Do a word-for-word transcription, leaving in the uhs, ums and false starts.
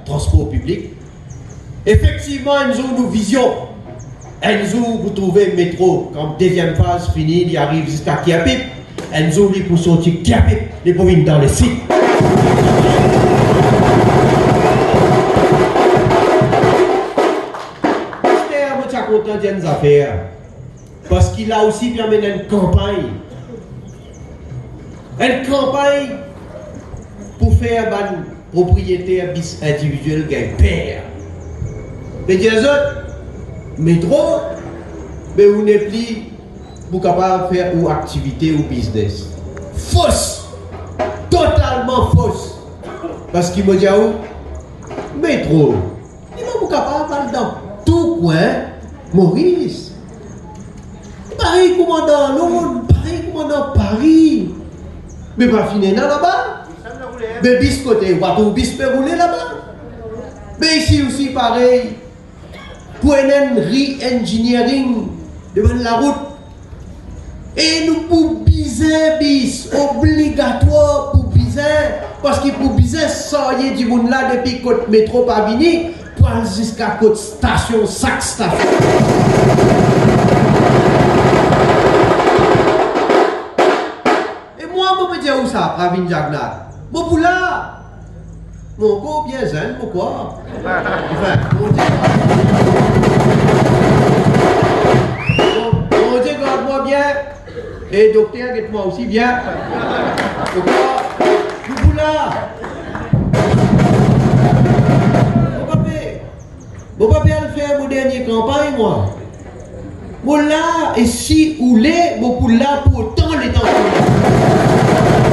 Transpor piblik. Efektivman, enn zour nou vizion. Enn zour, pou trouve metro, kan deziem faz fini, li ariv ziska Kirpip. Enn zour, li pou sorti Kirpip, li pou vinn dan lesid. Aster, mo ti a kontan dir enn zafer. Parski la osi, pe amenn enn kanpagn. Enn kanpagn pou fer bann propriyeter bis individiel gagn per. Pe dir zot, metro, be ou nepli pou kapav fer ou aktivite, ou biznes. Fos! Totalman fos! Parski mo dir ou, metro, li pa pou kapav al dan tou kwin Moris. Parey kouma dan Lond, parey kouma dan Pari. Me pa finn ena laba. Me bis kote, ou pa trouv bis pe roule laba. Me isi osi parey, pou ena enn re-engineering de bann larout. E nou pou bizin bis, obligatwar pou bizin, parski pou bizin sarye dimoun la depi kot metro pa vini, pou al ziska kot stasion, sak stasion. E mwa, mo pe dir ou sa, Pravin Jagannath, mo pou la. Mo ankor bien zenn, mo krwar. Anfin, Bondie, Bondie gard mwa bien. E dokter, get mwa osi bien. Mo krwar, nou pou la. Mo pa pe, mo pa pe al fer mo dernie kanpagn, mwa. Mo la, e si ou le, mo pou la pou otan letan ki ou le.